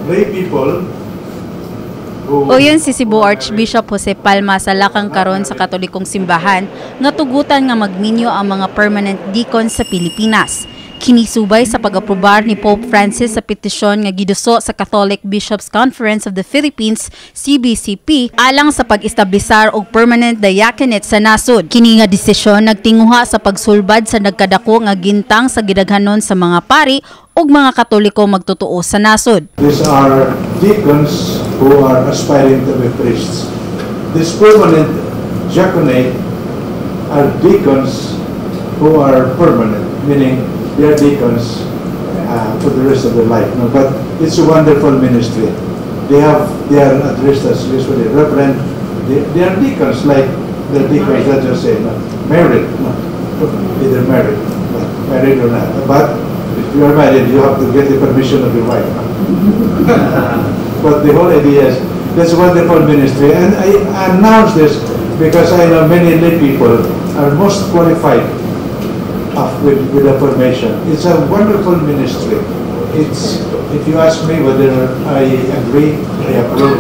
Lay people who Uyon si Cebu Archbishop Jose Palma sa lakang karon sa Katolikong Simbahan nga tugutan nga magminyo ang mga permanent deacon sa Pilipinas. Kini subay sa pag-aprobar ni Pope Francis sa petisyon nga giduso sa Catholic Bishops' Conference of the Philippines, CBCP, alang sa pag-establisar og permanent diaconate sa nasod. Kini nga desisyon nagtinguha sa pagsulbad sa nagkadako nga gintang sa gidaghanon sa mga pari ug mga Katoliko magtotoo sa nasod. These are deacons who are aspiring to be priests. This permanent diaconate are deacons who are permanent, meaning they are deacons for the rest of their life. No? But it's a wonderful ministry. They are addressed as usually reverend. They are deacons, like the deacons that just say, no? Married, no? Either married, but married or not. But if you are married, you have to get the permission of your wife. No? But the whole idea is that's a wonderful ministry. And I announce this because I know many lay people are most qualified with the formation. It's a wonderful ministry. If you ask me whether I agree, I approve,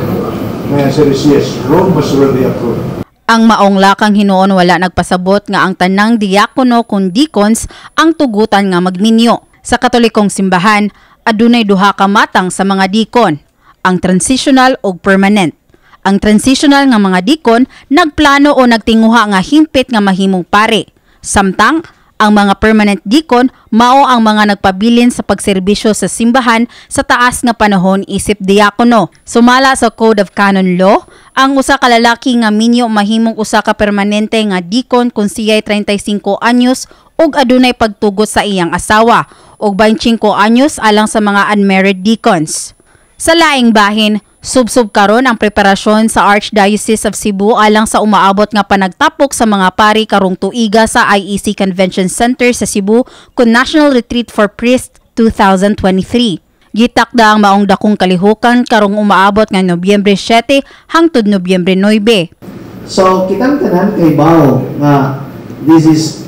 my answer is yes. Rome must already approve. Ang maong lakang hinuon wala nagpasabot nga ang tanang diakono kon deacons ang tugutan nga magminyo. Sa Katolikong Simbahan, adunay duha ka matang sa mga deacon, ang transitional ug permanent. Ang transitional nga mga deacon nagplano o nagtinguha nga himpit nga mahimong pare. Samtang ang mga permanent deacon mao ang mga nagpabilin sa pagserbisyo sa simbahan sa taas nga panahon isip diakono. Sumala sa Code of Canon Law, ang usa ka lalaki nga minyo mahimong usa ka permanente nga deacon kung siya'y 35 anyos ug adunay pagtugot sa iyang asawa ug 25 anyos alang sa mga unmarried deacons. Sa laing bahin, subsob karon ang preparasyon sa Archdiocese of Cebu alang sa umaabot nga panagtapok sa mga pari karong tuiga sa IEC Convention Center sa Cebu kun National Retreat for Priests 2023. Gitakda ang maong dakong kalihukan karong umaabot nga Nobyembre 7 hangtod Nobyembre 9. So, kitang tanan kahibaw nga this is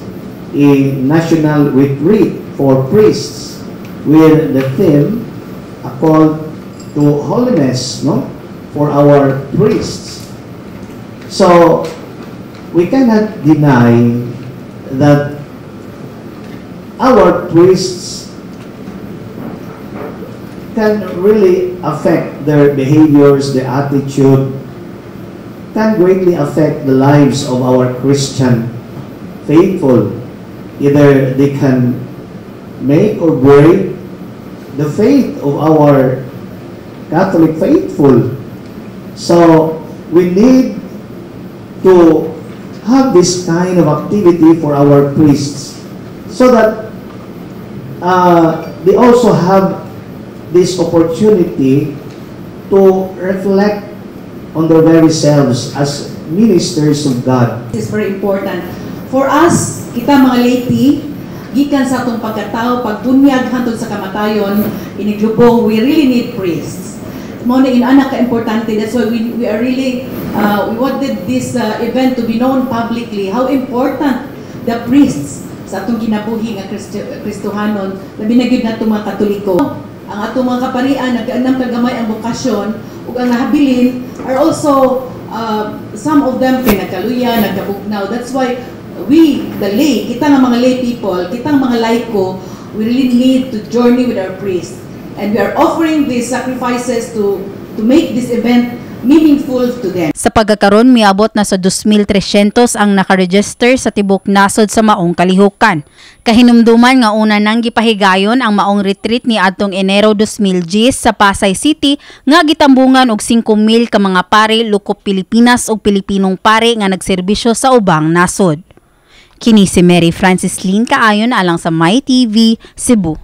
a national retreat for priests with the theme "A Call to Holiness," no? For our priests. So, we cannot deny that our priests can really affect their behaviors, their attitude, can greatly affect the lives of our Christian faithful. Either they can make or break the faith of our Catholic faithful. So we need to have this kind of activity for our priests so that they also have this opportunity to reflect on their very selves as ministers of God. This is very important. For us, kita mga laity, gikan sa atong pagkatao, pagbunyag hantod sa kamatayon, iniglubong, we really need priests. Mao na inana ka importante. That's why we are really, we wanted this event to be known publicly, how important the priests sa atong kinabuhi nga Kristohanon, labi na gyud nato mga Katoliko. Ang atong mga kaparian, nag-anam kagamay ang bokasyon, ug ang nahabilin are also, some of them kay nagkaluya, nagkabugnaw. That's why we, the lay, kita nga mga lay people, kitang mga laiko, we really need to journey with our priests. And we are offering these sacrifices to make this event meaningful to them. Sa pagkakaron, miabot na sa 2,300 ang nakaregister sa tibok nasod sa maong kalihukan. Kahinumduman nga una nang gipahigayon ang maong retreat ni adtong Enero 2010 sa Pasay City nga gitambungan og 5,000 ka mga pare lukop Pilipinas ug Pilipinong pare nga nagserbisyo sa ubang nasod. Kini si Mary Francis Lynn Kaayon alang sa My TV, Cebu.